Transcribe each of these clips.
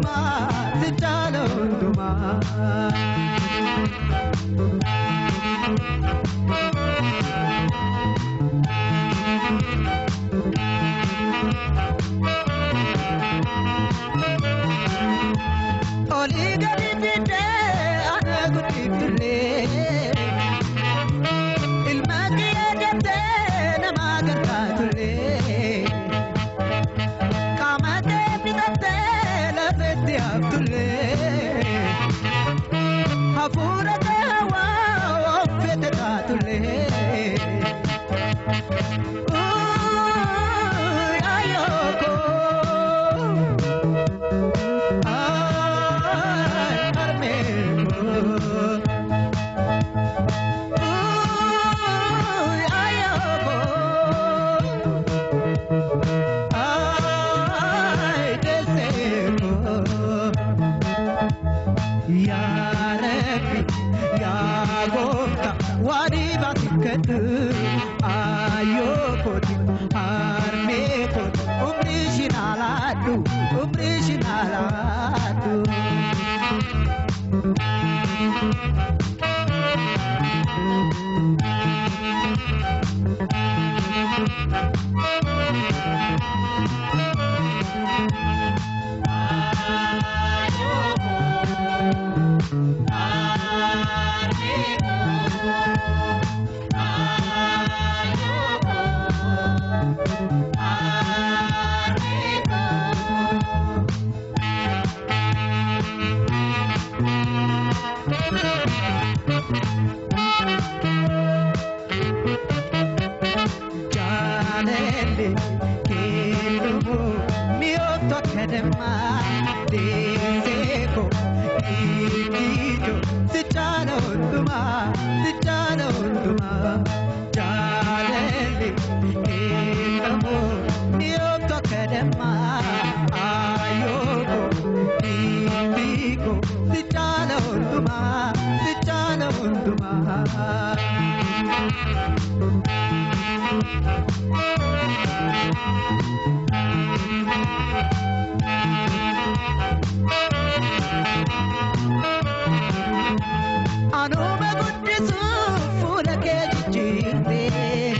hundumaa si caala hundumaa. Olii gadi fiddee ana guddiftullee ilma kiyya jettee nama gargaartullee qaama kee fixattee lafetti haftullee hafuura kee hawaa of fete taatullee. Anuma guddisuuf fuula kee jijjiirtee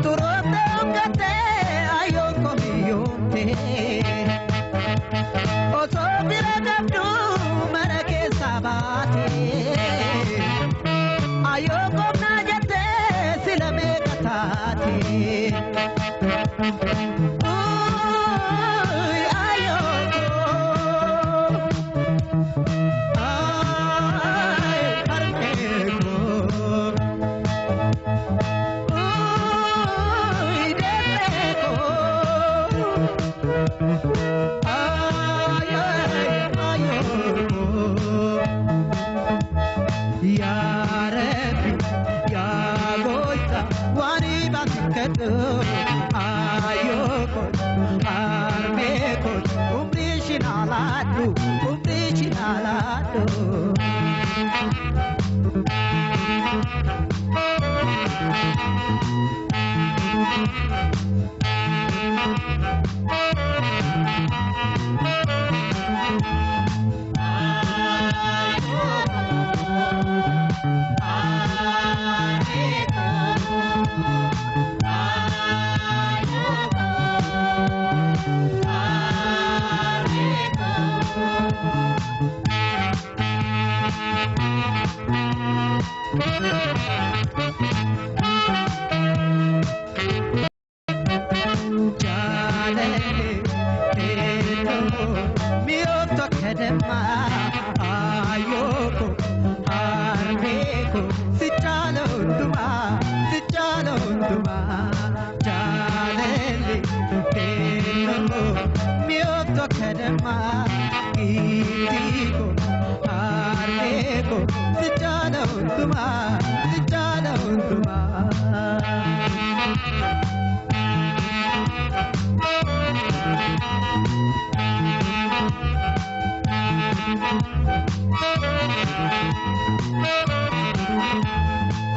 turoota uffattee ayyoon komiyyoomtee osoo bira qabduu mana keessaa baatee ayyoon komnaa jettee sila meeqa taatee.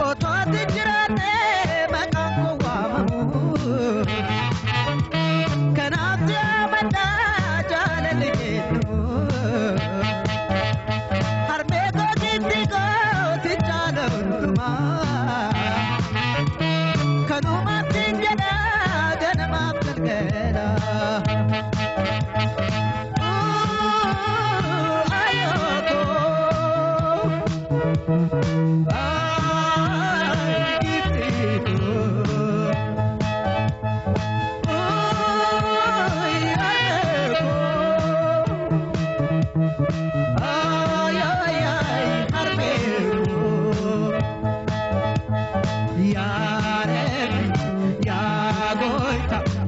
Otooti jiraatee maqaan koo waamamu. Kanaaf jaamadhaa jaalalli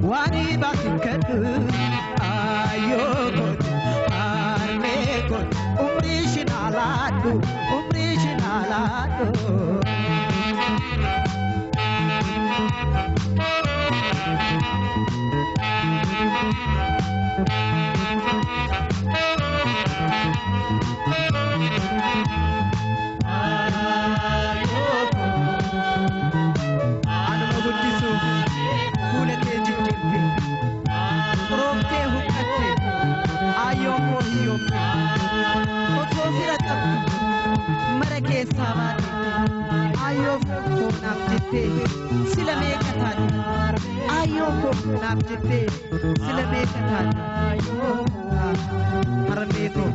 Waan baasin kadhu ayyoo kooti harmee kooti umrii shinaalaadhu umrii shinaalaadhu. Anuma guddisuuf fuula kee jijjiirte xurooftee huqqatte ayyoo koo hiyyoomte osoo fira qabdu mara keessaa baate ayyoo koo naaf jettee sila meeqa taate ayyoo koo naaf jettee sila meeqa taate harmee koo.